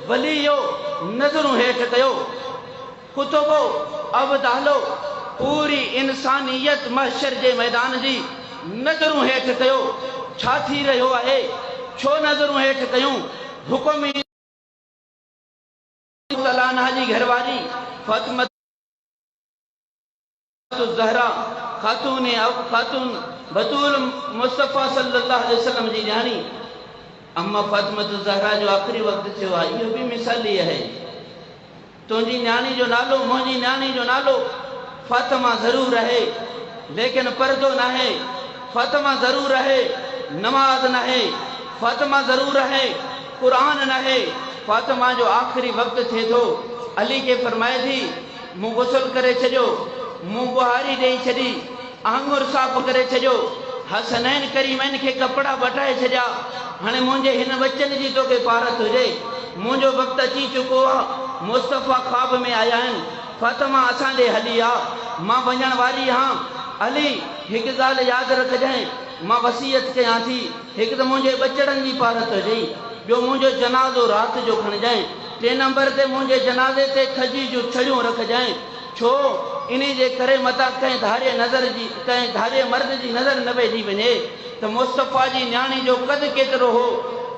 Value, نظرون هيٺ ڪيو. خطبو، ابدالو، پوري انسانيت محشر جي ميدان جي نظرون هيٺ ڪيو. ڇا ٿي رهيو آهي؟ ڇو نظرون هيٺ ڪيون؟ حڪم ايندو تعاليٰ عنها جي گهرواري فاطمة الزهراء خاتون خاتون بتول مصطفيٰ صلي الله عليه وسلم جي نياڻي اما فاطمة الزهراء جو آخري وقت ٿيو آهي اهو به مثالي آهي. تنهنجي نياڻي جو نالو منهنجي نياڻي جو نالو فاطمه ضرور آهي ليڪن پردو ناهي فاطمه ضرور آهي نماز ناهي فاطمه ضرور آهي قرآن ناهي فاطمه جو آخري وقت ٿئي ٿو علي کي فرمائي ٿي مون غسل ڪري ڇڏيو مون ٻهاري ڏئي ڇڏي آڱر صاف ڪري ڇڏيو حسنين ڪريمين کي ڪپڙا وٽائي ڇڏيا هاڻي منهنجي هن ٻچن جي توکي پارت هجي منهنجو وقت اچي چڪو آ، مصطفيٰ خواب ۾ آيا آهن، فاطمه اسان ڏي هلي آ، مان وڃڻ واري هان، علي هڪ ڳالهه ياد رکجانء، مان وصيت ڪيان ٿي، هڪ ته منهنجي ٻچڙن جي پارت هجئي، ٻيو منهنجو جنازو رات جو کڻجانء، ٽئين نمبر تي منهنجي جنازي تي کجي جون ڇڙيون رکجانء، ڇو؟ انهي جي ڪري متان ڪنهن ڌاريء نظر جي ڪنهن ڌارئي مرد جي نظر نه پئجي وڃي ته مصطفيٰ جي نياڻي جو قد ڪيترو هو،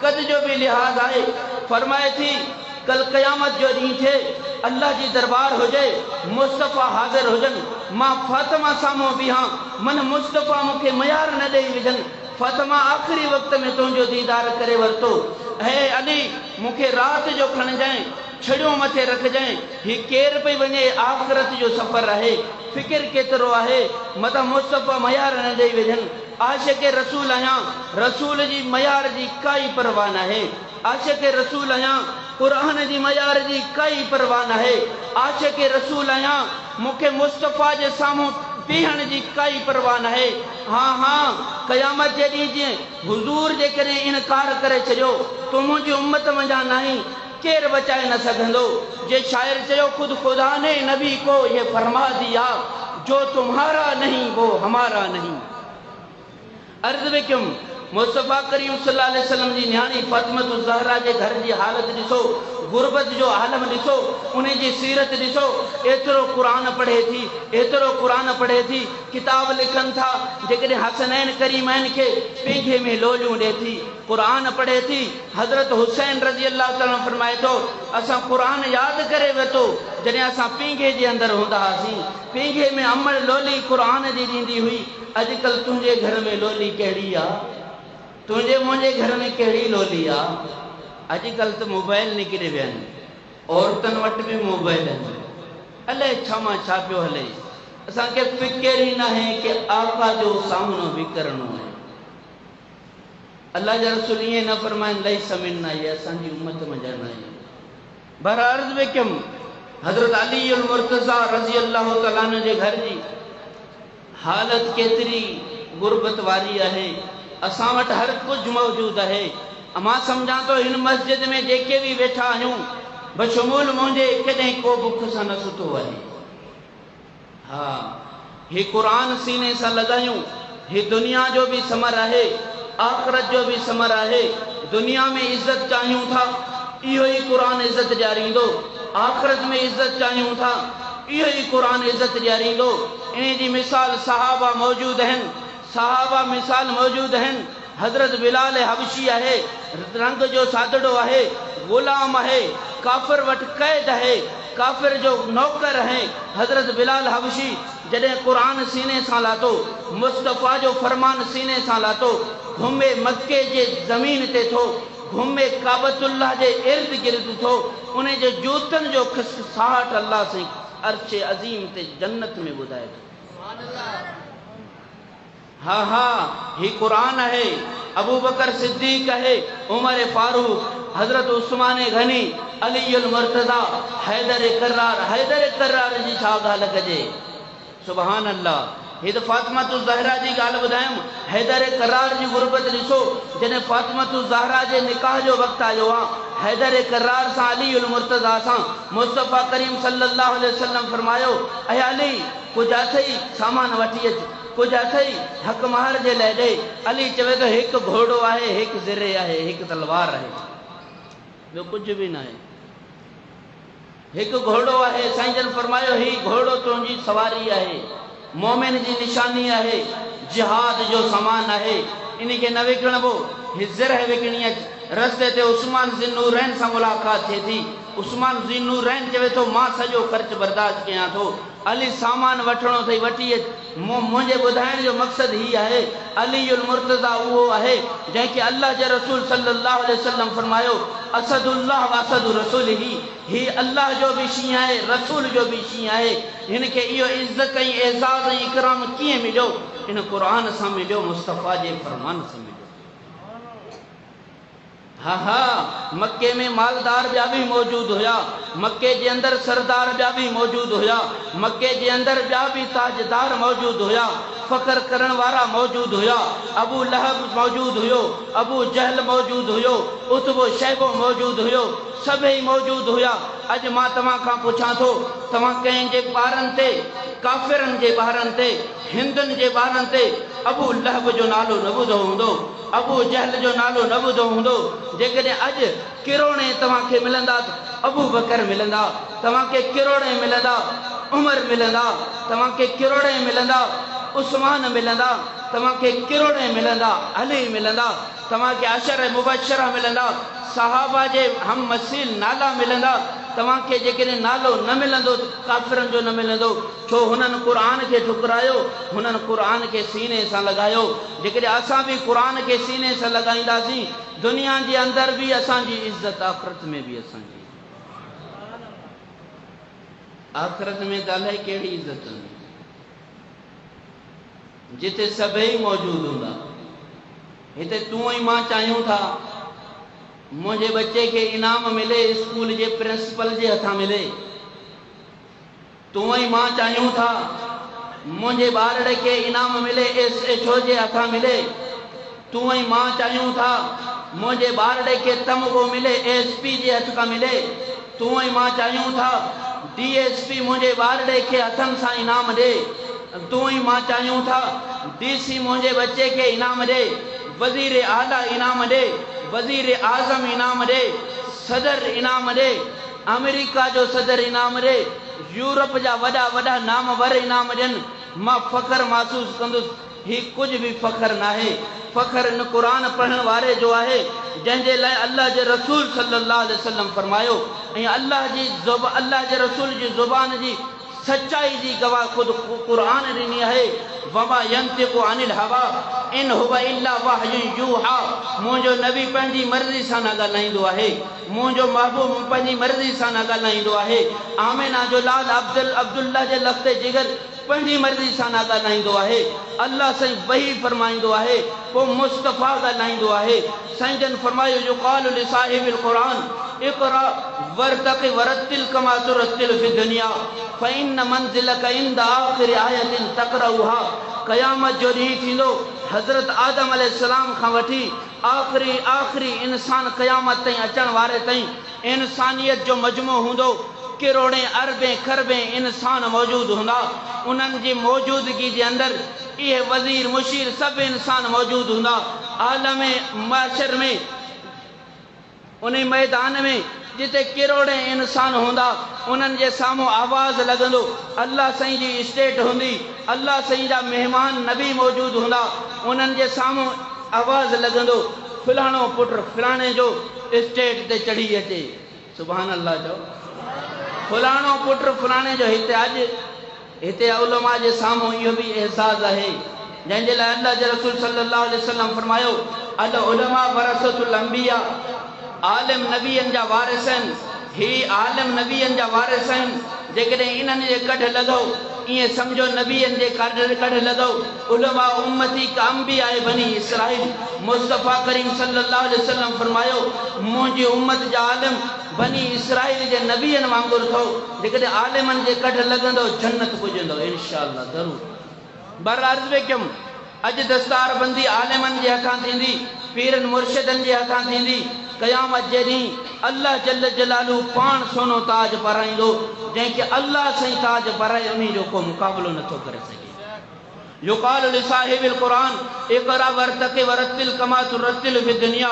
قد جو به لحاظ آهي. فرمائي ٿي، ڪل قيامت جو ڏينهن ٿئي، الله جي دربار هجي، مصطفيٰ حاضر هجن، مان فاطمه سامهون بيهان، من مصطفيٰ مون کي ميار نه ڏئي وجهن، فاطمه آخري وقت ۾ تنهنجو ديدار ڪري ورتو، اي علي! مون کي رات جو کڻجانء. ڇڙيون مٿي رکجانء، هي ڪير پئي وڃي، آخرت جو سفر آهي، فڪر ڪيترو آهي، متان مصطفيٰ ميار نه ڏئي وجهن، عاشق رسول آهيان، رسول جي ميار جي ڪائي پرواهه ناهي، عاشق رسول آهيان، قرآن جي ميار جي ڪائي پرواهه ناهي، عاشق رسول آهيان، مون کي مصطفيٰ جي سامهون بيهڻ جي ڪائي پرواهه ناهي، ها ها قيامت جي ڏينهن جيئن حضور جيڪڏهن انڪار ڪري ڇڏيو، تون منهنجي امت منجهان ناهين، ڪير بچائي نه سگهندو. جي شاعر چيو خود خدا ني نبي ڪو يه فرما ديا جو تمهارا نهين وو همارا نهين. عرض به ڪيم مصطفيٰ ڪريم صلي الله عليه وسلم جي نياڻي فاطمة الزهرا جي گهر جي حالت ڏسو، غربت جو عالم ڏسو، انهي جي سيرت ڏسو، ايترو قرآن پڙهي ٿي، ايترو قرآن پڙهي ٿي، ڪتاب لکن ٿا، جيڪڏهن حسنين ڪريمين کي پينگهي ۾ لوليون ڏي ٿي، قرآن پڙهي ٿي، حضرت حسين رضي الله تعالٰي عنه فرمائي ٿو، اسان قرآن ياد ڪري ورتو، جڏهن اسان پينگهي جي اندر هوندا هئاسين، پينگهي ۾ امڙ لولي قرآن جي ڏيندي هئي، اڄڪلهه تنهنجي گهر ۾ لولي ڪهڙي آ؟ تنهنجي منهنجي گهر ۾ ڪهڙي لولي آ؟ اڄڪلهه ته موبائل نڪري ويا آهن، عورتن وٽ به موبائل آهن، الائي ڇا مان ڇا پيو هلي، اسان کي فڪر ئي ناهي ڪه آقا جو سامنو به ڪرڻو آهي. الله جا رسول ائين نه فرمائن ليس منا اهي اسان جي امت منجهان ناهن. بهرحال عرض به ڪيم حضرت علي المرتضيٰ رضي الله تعالٰي عنه جي گهر جي حالت ڪيتري غربت واري آهي اسان وٽ هر ڪجهه موجود آهي مان سمجهان ٿو هن مسجد ۾ جيڪي به ويٺا آهيون بشمول منهنجي ڪڏهن ڪو بک سان نه ستو آهي. ها هي قرآن سيني سان لڳايون، هي دنيا جو به ثمر آهي، آخرت جو به ثمر آهي، دنيا ۾ عزت چاهيون ٿا، اهو ئي قرآن عزت ڏياريندو، آخرت ۾ عزت چاهيون ٿا، اهو ئي قرآن عزت ڏياريندو، انهي جي مثال صحابه موجود آهن، صحابه مثال موجود آهن، حضرت بلال حبشي آهي، رنگ جو سادڙو آهي، غلام آهي، ڪافر وٽ قيد آهي، ڪافر جو نوڪر آهي، حضرت بلال حبشي جڏهن قرآن سيني سان لاتو، مصطفيٰ جو فرمان سيني سان لاتو، گهمي مڪي جي زمين تي ٿو، گهمي ڪعبة الله جي ارد گرد ٿو، انهي جي جوتن جو کسکساهٽ الله سائين عرش عظيم تي جنت ۾ ٻڌائي ٿو. ها ها هي قرآن آهي، ابوبڪر صديق آهي، عمر فاروق، حضرت عثمان غني، علي المرتضيٰ، حيدر ڪرار، حيدر ڪرار جي ڇا ڳالهه ڪجي. سبحان الله هي ته فاطمة الزهرا جي ڳالهه ٻڌايم، حيدر ڪرار جي غربت ڏسو، جڏهن فاطمة الزهرا جي نڪاح جو وقت آيو آ، حيدر ڪرار سان علي المرتضيٰ سان مصطفيٰ ڪريم صلي الله عليه وسلم فرمايو، اي علي! ڪجهه اٿئي، سامان وٺي اچ. ڪجهه اٿئي، حق مهر جي لئه ڏي. علي چوي ٿو، هڪ گهوڙو آهي، هڪ زرهه آهي، هڪ تلوار آهي. ٻيو ڪجهه به ناهي. هڪ گهوڙو آهي، سائين جن فرمايو هي گهوڙو تنهنجي سواري آهي، مؤمن جي نشاني آهي، جهاد جو سامان آهي، انهي کي نه وڪڻبو، هي زرهه وڪڻي اچ. رستي تي عثمان ذي النورين سان ملاقات ٿئي ٿي، عثمان ذي النورين چوي ٿو مان سڄو خرچ برداشت ڪيان ٿو، علي سامان وٺڻو اٿئي وٺي اچ. منهنجي ٻڌائڻ جو مقصد هي آهي، علي المرتضيٰ اهو آهي، جنهن کي الله جي رسول صلّي الله عليه وسلّم فرمايو، اسد الله واسد رسوله، هي الله جو به شينهن آهي، رسول جو به شينهن آهي، هن کي اهو عزت ۽ اعزاز ۽ اڪرام ڪيئن مليو؟ ان قرآن سان مليو، مصطفيٰ جي فرمان سان مليو. ها ها، مڪي ۾ مالدار ٻيا به موجود هيا، مڪي جي اندر سردار ٻيا به موجود هيا، مڪي جي اندر ٻيا به تاجدار موجود هيا، فخر ڪرڻ وارا موجود هيا، ابو لهب موجود هيو، ابو جهل موجود هيو، عتبو شيبو موجود هيو، سڀئي موجود هيا. اڄ مان توهان کان پڇان ٿو، توهان ڪنهن جي ٻارن تي، ڪافرن جي ٻارن تي، هندن جي ٻارن تي ابو لهب جو نالو نه ٻڌو هوندو؟ ابو جهل جو نالو نه ٻڌو هوندو، جيڪڏهن اڄ ڪروڙين توهان کي ملندا ته ابوبڪر ملندا، توهان کي ڪروڙين ملندا عمر ملندا، توهان کي ڪروڙين ملندا عثمان ملندا، توهان کي ڪروڙين ملندا علي ملندا، توهان کي عشره مبشره ملندا، صحابه جي هم مثيل نالا ملندا، توهان کي جيڪڏهن نالو نه ملندو ته ڪافرن جو نه ملندو، ڇو هنن قرآن کي ٺڪرايو، هنن قرآن کي سيني سان لڳايو. جيڪڏهن اسان به قرآن کي سيني سان لڳائينداسين، دنيا جي اندر به اسان جي عزت آخرت ۾ به اسان جي عزت. آخرت ۾ ته الائي ڪهڙي عزت هوندي، جتي سڀئي موجود هوندا. هتي تون ۽ مان چاهيون ٿا منهنجي ٻچي کي انعام ملي، اسڪول جي پرنسپل جي هٿان ملي. تون ۽ مان چاهيون ٿا منهنجي ٻارڙي کي انعام ملي ايس ايڇ او جي هٿان ملي. تون ۽ مان چاهيون ٿا منهنجي ٻارڙي کي تمغو ملي ايس پي جي هٿ کان ملي. تون ۽ مان چاهيون ٿا ڊي ايس پي منهنجي ٻارڙي کي هٿن سان انعام ڏي. تون ۽ مان چاهيون ٿا ڊي سي منهنجي ٻچي کي انعام ڏي. وزير اعليٰ انعام ڏي. وزير اعظم انعام ڏي. صدر انعام ڏي. آمريڪا جو صدر انعام ڏي، يورپ جا وڏا وڏا نامور انعام ڏين، مان فخر محسوس ڪندس، هي ڪجهه به فخر ناهي، فخر ان قرآن پڙهڻ واري جو آهي، جنهن جي لاء الله جي رسول صلي الله عليه وسلم فرمايو ۽ الله جي الله جي رسول جي زبان جي سچائي جي گواهه خود قرآن ڏني آهي، وما ينطق عن الهويٰ ان هو الا وحي يوحيٰ منهنجو نبي پنهنجي مرضي سان نه ڳالهائيندو آهي، منهنجو محبوب پنهنجي مرضي سان نه ڳالهائيندو آهي، آمنه جو لال عبدالله جي لخت جگر پنهنجي مرضي سان نه ڳالهائيندو آهي، الله سائين وحي فرمائيندو آهي، پوء مصطفيٰ ڳالهائيندو آهي. سائين جن فرمايو، يقال لصاحب القرآن اقرأ وارتق ورتل ڪما ترتل في الدنيا فإن منزلک عند آخر آية تقرأها قيامت جو ڏينهن ٿيندو حضرت آدم عليه السلام کان وٺي آخري آخري انسان قيامت تائين اچڻ واري تائين انسانيت جو مجموعو هوندو ڪروڙين اربين کربين انسان موجود هوندا انهن جي موجودگي جي اندر اهي وزير مشير سڀ انسان موجود هوندا عالم محشر ۾ انهي ميدان ۾ جتي ڪروڙين انسان هوندا انهن جي سامهون آواز لڳندو الله سائين جي اسٽيٽ هوندي الله سائين جا مهمان نبي موجود هوندا انهن جي سامهون آواز لڳندو فلاڻو پٽ فلاڻي جو اسٽيٽ تي چڙهي اچي سبحان الله چئو فلاڻو پٽ فلاڻي جو هتي اڄ هتي علماء جي سامهون اهو به اعزاز آهي جنهن جي لاء الله جي رسول صلي الله عليه وسلم فرمايو، العلماء ورثة الانبياء، عالم نبين جا وارث آهن، هي عالم نبين جا وارث آهن، جيڪڏهن انهن جي ڪڍ لڳو ائين سمجهو نبين جي ڪڍ لڳو، علماء امتي ڪانبياء بني اسرائيل، مصطفيٰ ڪريم صلي الله عليه وسلم فرمايو، منهنجي امت جا عالم بني اسرائيل جي نبين وانگر اٿو، جيڪڏهن عالمن جي ڪڍ لڳندؤ جنت پڄندؤ انشاء الله ضرور. بر عرض به ڪيم اڄ دستار بندي عالمن جي هٿان ٿيندي، پيرن مرشدن جي هٿان ٿيندي، قيامت جي ڏينهن الله جل جلاله پاڻ سونو تاج پارائيندو، جنهن کي الله سائين تاج پارائي انهي جو ڪو مقابلو نٿو ڪري سگهي. يقال لصاحب القرآن اقرا وارتق ورتل ڪما ترتل في الدنيا.